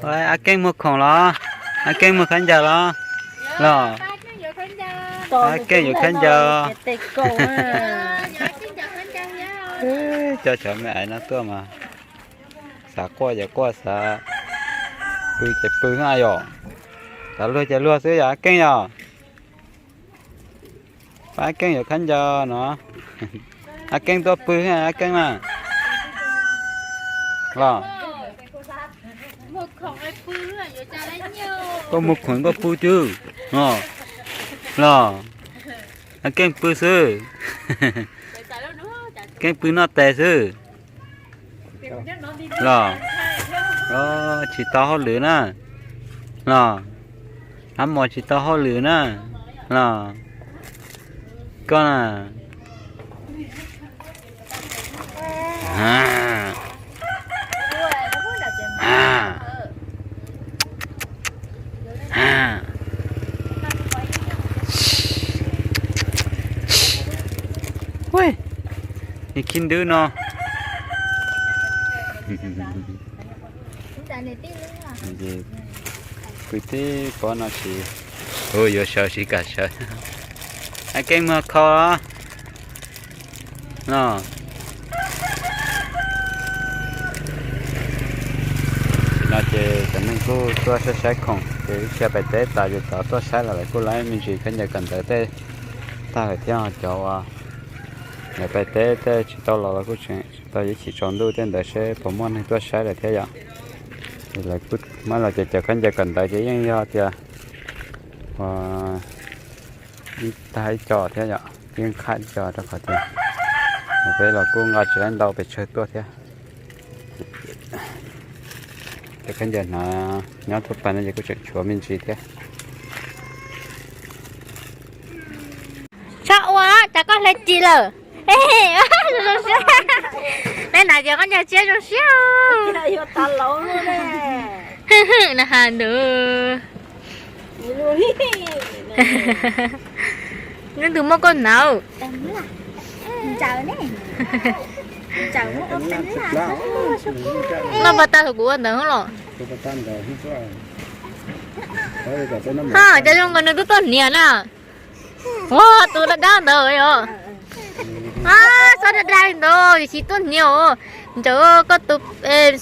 Ab Keeb muag khoom los? Ab Keeb muag khaub ncaws los? Los, Ab Keeb yuav khaub ncaws. Cov cov me aiv no tuaj mas xav quaj ces quaj, xav pw ces pw na yom. Xav luag ces luag xwb yom Ab Keeb yom. Pab Ab Keeb yuav khaub ncaws no. Ab Keeb tuaj pw, Ab Keeb na. Los, koj muag khoom koj pw twb. Los, Ab Keeb pw xwb. Keeb pw noj tes xwb. Los, tsis tau hauj lwm na. Los, Ab Mos tsis tau hauj lwm na. Los, koj na. Ua, nws khib ntwb no. Pw tib pob no tsis, hu yuav sawv tsis kam sawv. Ab Keeb muag kho no. Tam sim no ces cov neeg kuj tuaj saib saib khoom ces ib txhia pais teb tas ces tod tuaj saib los lawv kuj laib me ntsis khaub ncaws kawm ntawv tej tag lawm thiab. Cov uas lawv pais teb tej tsis tau los los kuj tseem tsis tau ib chim tsaus ntuj tej ntawd seb puas muaj neeg tuaj saib lawm thiab yom. Ces lawv kuj muab los ces cov khaub ncaws kawm ntawv ces yeej yog tias uas ib tag ib co thiab yom, yeej qhaj ib co rau qhov tias peb los kuj nqa tsis laib ntau pes tsawg tuaj thiab. Cov khaub ncaws hnav nyob thoob plaws no ces kuj tseem tshuav me ntsis thiab. Txhob ua, cas koj hle ci lawm. Neb hnav cov khaub ncaws tshiab zoo siab. Na ha ntu. Neb tus muaj koj hnav. Noj pas tas thaum kuv ua ntawd los. Ha, cas zoo nkaus nws twb tuaj hniav na. Ua tus dab dab ntawd yom. Txhob dab dab li ntawd, yus tsis tuaj hniav os. Ntsaws koj tus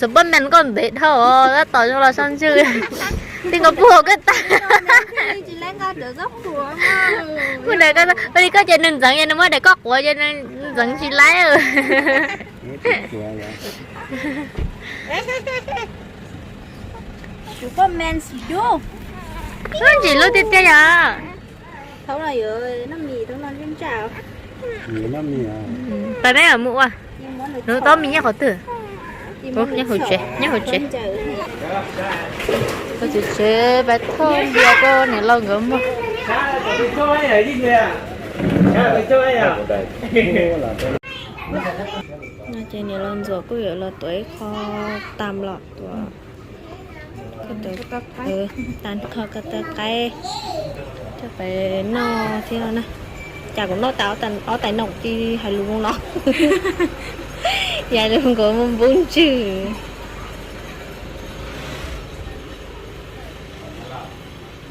Superman koj ntev dhau os, tab tom zoo los sab ntswg. Tij nkaus puag koj tag. Puag daim koj, ua li koj ces nws ntxeev ces nws muab daim koj quav ces nws ntxeev tsis laib. Superman xim dub. Ntsim lub tiag tiag yom. Thaum no yuav noj mis, thaum no ntsaj ntsaj. Pas neb mus ua. Nws tob mis nyob qhov twg? Nyob hauv tsev, nyob hauv tsev. Koj tsev tsev pais thauj npias rau niam laus nkawd muag. No ces niam laus ntxuam kuj yuav los tuav ib qho tam los tuav, tas qho ko taw qaib coj pais noj thiab no na. Cas kuv noj tas ob tais noom tij hais lus zoo no. Yog hais lus nkaus muaj npub ntswg.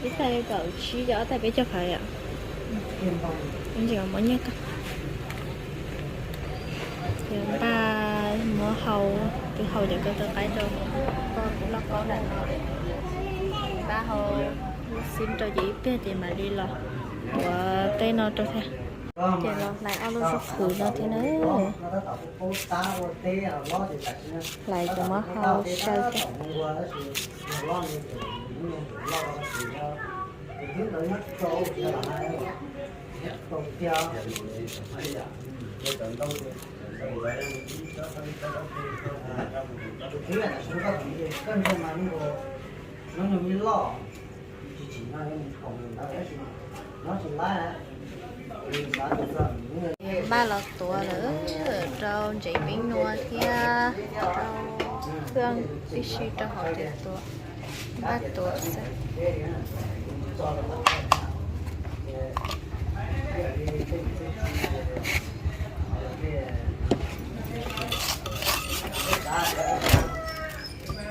Ib tais kaum tsib, ob tais peb caug phav yom. Ntsis mov nyiaj koj. Ces npaj muab hau, twb hau cov ko taw qaib rau, kuv loj kaub nram no. Npaj hau lub xib rau ces ib pliag ces mam li los tuav teb no rau thiab. Ces los hlais ob lub zaub qhwv no thiab na. Hlais ces muab hau saw thiab. Npaj los tuav lawm rau ntsev peeb nua thiab rau khw tib si rau hauv ces tuav, npaj tuav xwb.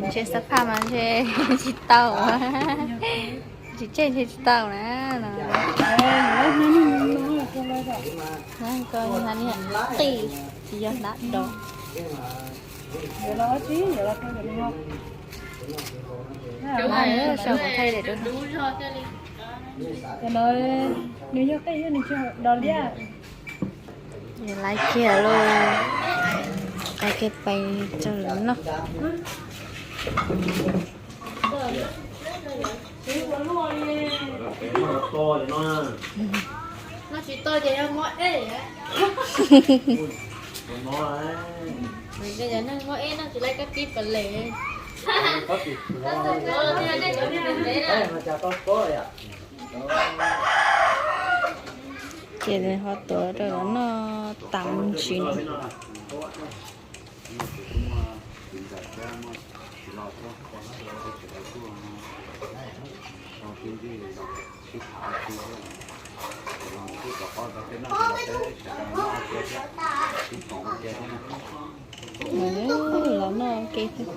Ntshe xab phaj mas ntshe tsis tau, tsis tseg ntshe tsis tau na no. Ko niag qij tsis yog hnab do. Sau kuv thaij daim duab no. Nws yog qij, nws tsis do liab. Laiv kiag lauj, laiv kiag pais rau lawv noj. Noj tsis tau ces yog mob ej. Mob ej noj tsis laib kab pib pas les. Ces ho tuav rau lawv noj tas ntsis no. Los noj ua ke thiab.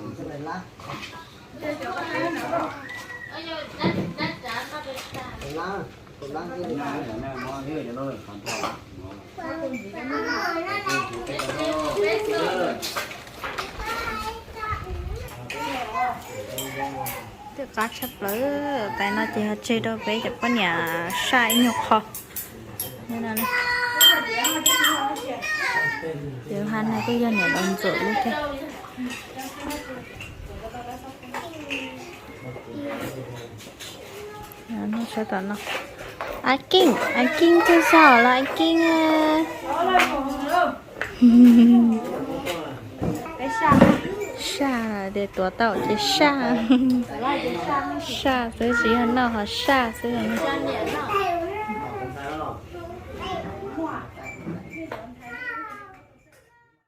Twb qab tshaj plaws, tais no ces ho tseg rau peb cov poj niam saj ib nyuag qho. Ces ha no kuj yog niam laus Ntxawm lub thiab. Noj sab tom no. A Keej, A Keej twb xaus los A Keej. Saj tias tuav tau ces saj. Saj xwb, tsis yog noj ho saj xwb.